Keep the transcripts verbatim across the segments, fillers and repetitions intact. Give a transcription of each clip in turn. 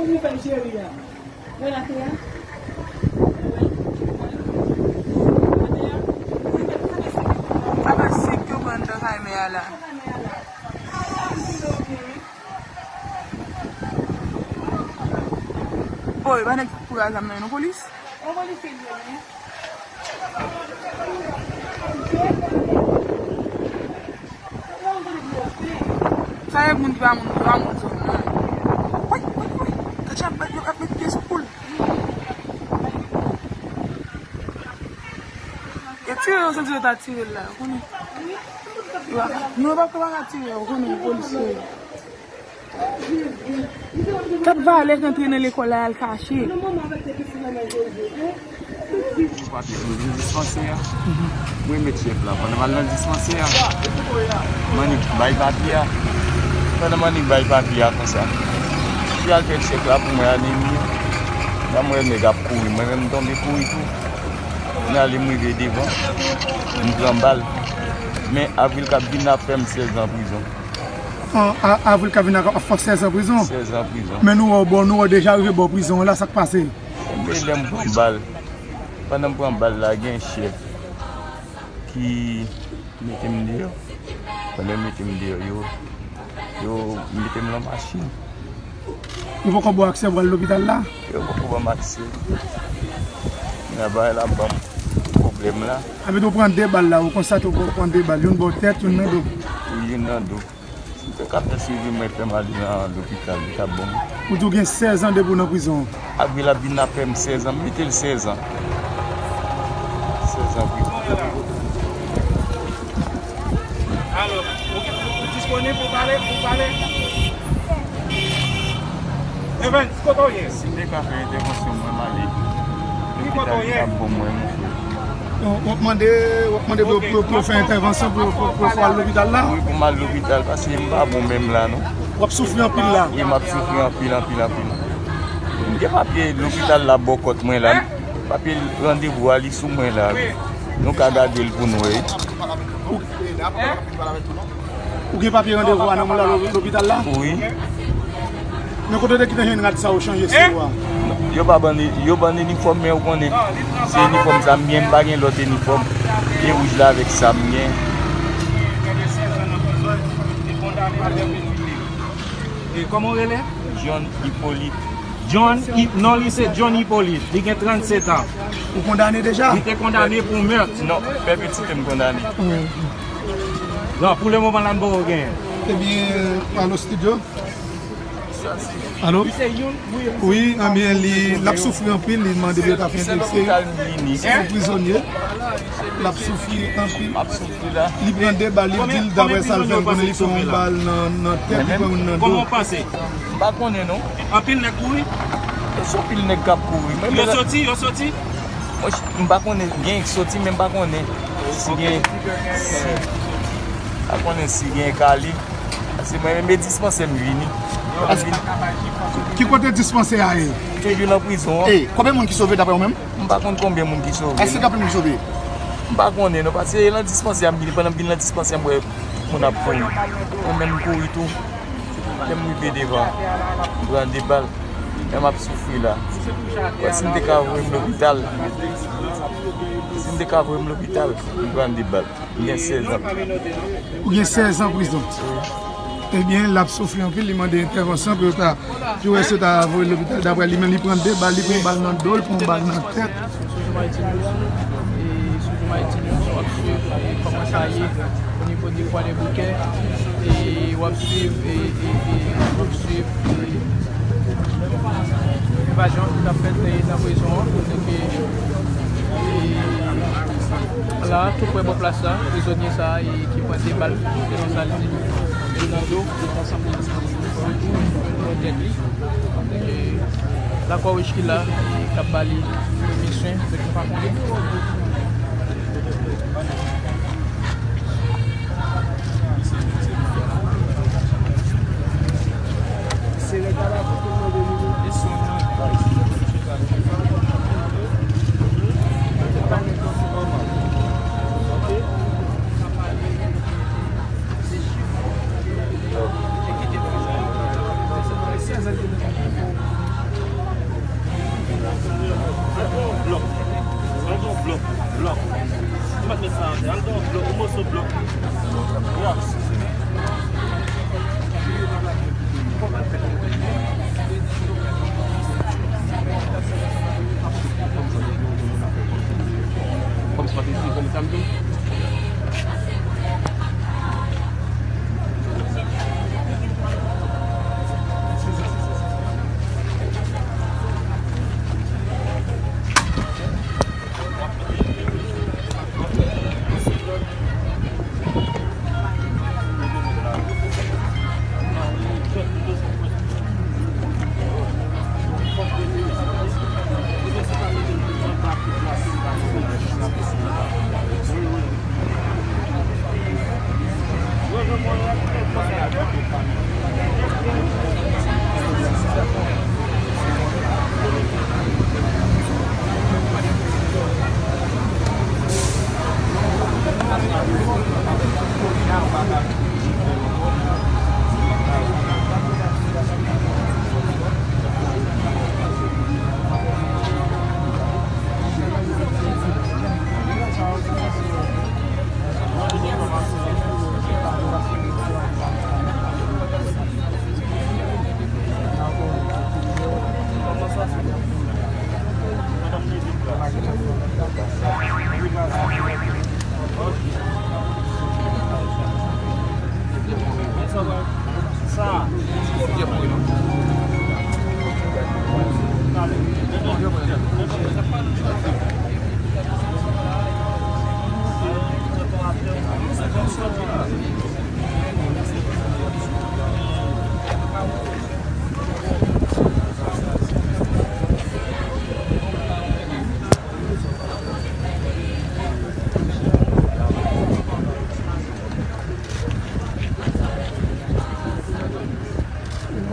Ou fè cheri a. Wè la te a. Sa fè sik yo pran nan kay mè a la. Boy, pa nèg pou gaz la, non, polis. Sa e moun ki pa moun, ki pa moun zòn nan. Woy, woy, woy. Tati ap, ap, ap met pye sou kou l. E tire yo, santi yo ta tire l la, ou konnen. Yo pa ka, non, yo pa, yo pa ka tire, ou konnen, polis yo ye. Kèk valè k antre nan lekòl la, y al kache. Nou pa te vin dispansè a. Mwen met chèf la. Pandan m al nan dispansè a, Manik bay papye a. Pandan Manik bay papye a konsa, li al fè chèk la pou mwen, anemi. La mwen wè nèg ap kouri. Mwen menm m tonbe kouri tou. M ale, m rive devan. M pran bal. Men Avril k ap vin la ap fè m sèz an prizon. An, a, Avril k ap vin la ap fè w sèz an prizon. Sèz an prizon. Men nou wè w bò, nou wè w deja rive bò prizon an la, sa k pase? Men lè m pran bal, pandan m pran bal la, gen chèf ki mete m deyò. Pandan yo mete m deyò, yo, yo mete m nan machin. Yo poko ba w aksè pou al lopital la? Yo poko ban m aksè. Nan bagay la ban m pwoblèm la. Apre tou pran de bal la, ou konstate ou pran de bal, youn bò tèt, youn nan do. Youn nan do. Si m te ka fè swivi mwen fè m ale nan lopital, li t ap bon. Ou di w gen sèz an depi w nan prizon an. Avril ap vin ap fè m sèz an, m mete l sèz an. Sèz an prizon. Alo, ou, ou disponib pou pale, pou pale? Evans, kote w ye? Si m te ka fè entèvansyon, mwen m ale. Ki kote w ye? Lopital li t ap bon mwen, mon frè. W ap mande, w ap mande pou yo, pou yo, pou yo fè entèvansyon, pou yo, pou yo, pou yo fè w al lopital la? Wi, pou m al lopital, paske m pa bon menm la, non. W ap soufri anpil la? Wi, m ap soufri anpil, anpil, anpil. M gen papye lopital la bò kòt mwen la. Papye randevou a, li sou mwen la. Nou ka gade l pou nou wè. Ou gen papye randevou a nan men w la lo-, lopital la? Wi. Men kote w te kite jwenn rad sa ou chanje sou ou a? Yo pa ban, yo ban inifòm, men ou konnen se inifòm sa m gen, m pa gen lòt inifòm. E wouj la avèk sa m gen. E kòman w rele? John Hippolyte. John, non li se John Hippolyte. Li gen trannset an. Ou kondane deja? Li te kondane pou mèt. Non, pèpetite m kondane. Non, pou le moman la, m poko genyen. Ebyen, alo, studio? Alo? Wi, ebyen, li, l ap soufri anpil, li mande pou yo ta fè entèvansyon. Se yon prizonye. L ap soufri anpil. Li pran de bal, li di l, daprè sa l fè, m konnen li pran yon bal nan, nan tèt, li pran youn nan do. Kòman w panse? M pa konnen, non. Anpil nèg kouri? Se anpil nèg k ap kouri. Yo soti, yo soti? Mwen, m pa konnen, gen k soti, men m pa konnen si gen, si, m pa konnen si gen k ale. Paske mwen menm e dispansè m vini. Ki kote dispansè a ye? Toujou nan prizon an. E, konbyen moun ki sove daprè ou menm? M pa konn konbyen moun ki sove, non. Èske gen anpil moun ki sove? M pa konnen, non, paske e nan dispansè a m vini, pandan m vin nan dispansè a m wè moun ap kouri. Mwen menm m kouri tou. Lè m rive devan, m pran de bal. Lè m ap soufri la. Wè, si m te ka voye m lopital. Si m te ka voye m lopital, m pran de bal. M gen sèz an. Ou gen sèz an prizon. Ebyen, l ap soufri anpil, li mande entèvansyon pou yo ta, pou yo ta voye l lopital. Daprè li menm, li pran de bal, li pran bal nan do, li pran bal nan tèt. Sou Zoom Haïti News, e sou Zoom Haïti News, w ap swiv, e, kòman sa ye o nivo de Kwadèboukè, e w ap swiv, e, e, e w ap swiv, e, evajon ki t ap fèt, e, nan prizon an, kote ke, e, la, tou prè bò plas la, prizonye sa a, e, ki pran de bal, selon sa l di, youn nan do, nan tèt li. E, Lakwawouj ki la, e, k ap ba li premye swen, fèk nou pa konnen.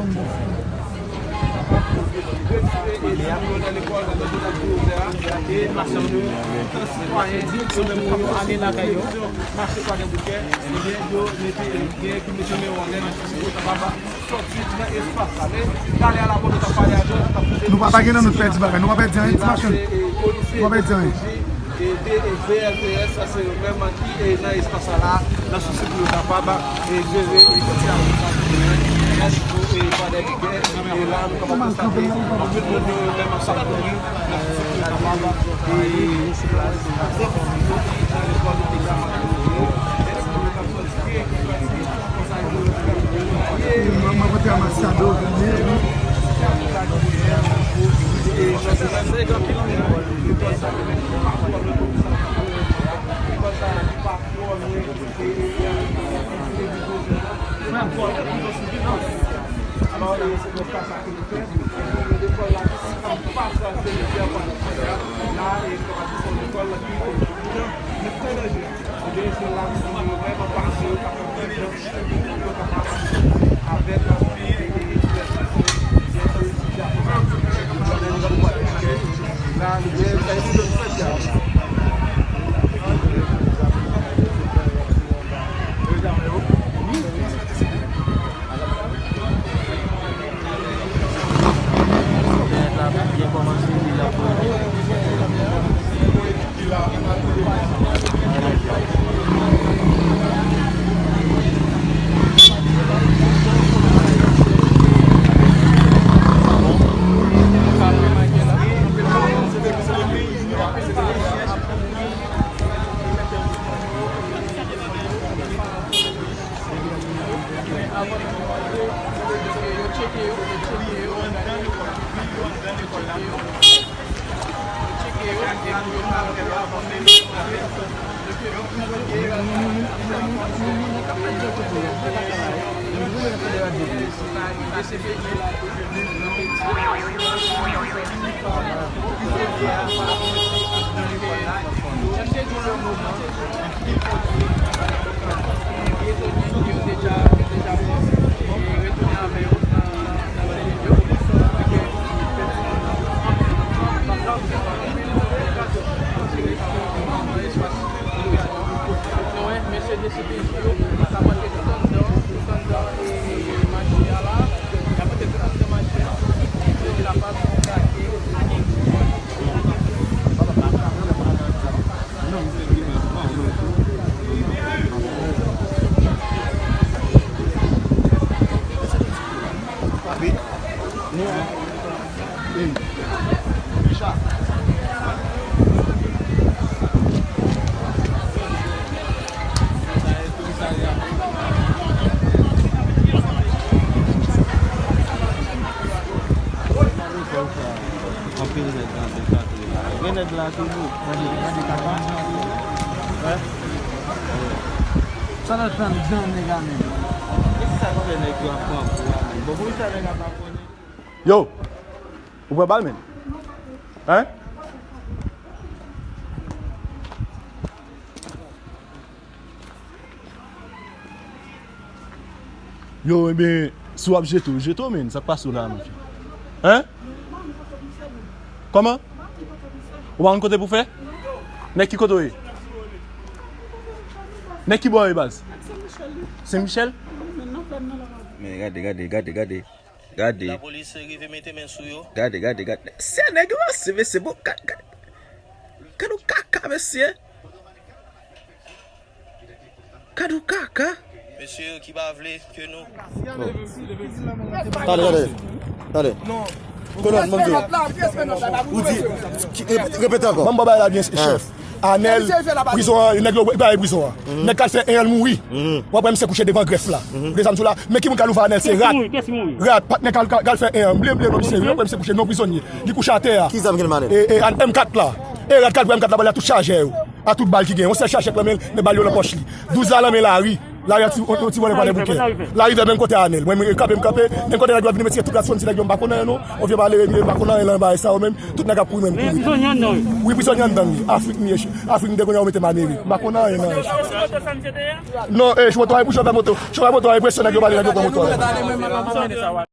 Nan lekòl, nan tout aktivite a, e mache nou, tout sitwayen, yo menm pou yo ale lakay yo, mache Kwadèboukè, ebyen, yo mete, gen ki mete men yo anlè, nan sòti nan espas la. Men, talè a la, pou nou ta pale avè yo, nou ta poze Nou pa, pa gen nan nou pèdi bagay, nou pa pèdi anyen, ti machann. Nou pa pèdi anyen. E de, e V L T S, sa se yo menm ki, e, nan espas la, nan sousi pou yo kapab, e, jere, e, kantite moun sa ki genyen, nan nivo, e, Kwadèboukè, e, la, nou kapab konstate, anpil moun yo menm ap sa kouri, nan sousi pou yo kapab, e, nan lekòl yo te ka Mwen, mwen pote amasyado vini, wi. Anpil nèg nan de katouch. Gen nèg la toujou. Sa l ap fè anndan nèg a menm? E sa k fè nèg yo ap pran kou a menm? Bon, poukisa nèg ap ap konnen? Yo! Ou pran bal menm? Hein? Yo, ebyen, si w ap jete w, jete w, men. Sa k pase w la, mon frè? Hein? Kòman? Ou pa konn kote pou fè? Nèg ki kote w ye? Nèg ki bò w ye, baz? Sen Michèl? Men gade, gade, gade, gade. Gade. Lapolis rive mete men sou yo. Gade, gade, gade. Se nèg yo ranse, mesye, bon, gade, gade. Gade yon kaka, mesye. Gade yon kaka. Mesye ki pa vle ke nou. Tande, tande. Tande. Kolòn, mwen di. Ou di, ki, repete, repete ankò. Ban m ba w bagay la byen, chèf. Anèl, prizon an, nèg yo bay prizon an. Nèg k al fè en an mouri. W ap wè misye kouche devan grèf la. Ou gen sa m di w la? Men ki moun k al ouvè Anèl? Se rat. Rat, patnè k al, k al, k al fè en an. M bliye, m bliye non misye. W ap wè misye kouche non prizonye. Li kouche atè a. Ki zam ki nan men li? E, e, M kat la. E rat k al pran M kat la, ba l a tout chajè yo. A tout bal ki gen. Yon sèl chajè k nan men l, men bal yo nan pòch li. Douz la nan men Lari. Lari a ti, yon, yon ti vòlè pa de bouke. Lari vè menm kote Anèl. Mwen, mwen kanpe, m kanpe. Menm kote nèg yo ap vin retire tout ras fò m ti nèg yo, m pa konn anyen non. On vye malere m ye, m pa konn anyen nan bagay sa yo menm. Tout nèg ap kouri menm kouri. Prizonye anndan wi. Wi, prizonye anndan wi. Afrik m ye. Afrik m te konnen yo mete m Amerik. M pa konn anyen nan. Non, e, chofè moto a, pou chofè moto. Chofè moto a, enpresyon nèg yo pale nèg yo pran moto a.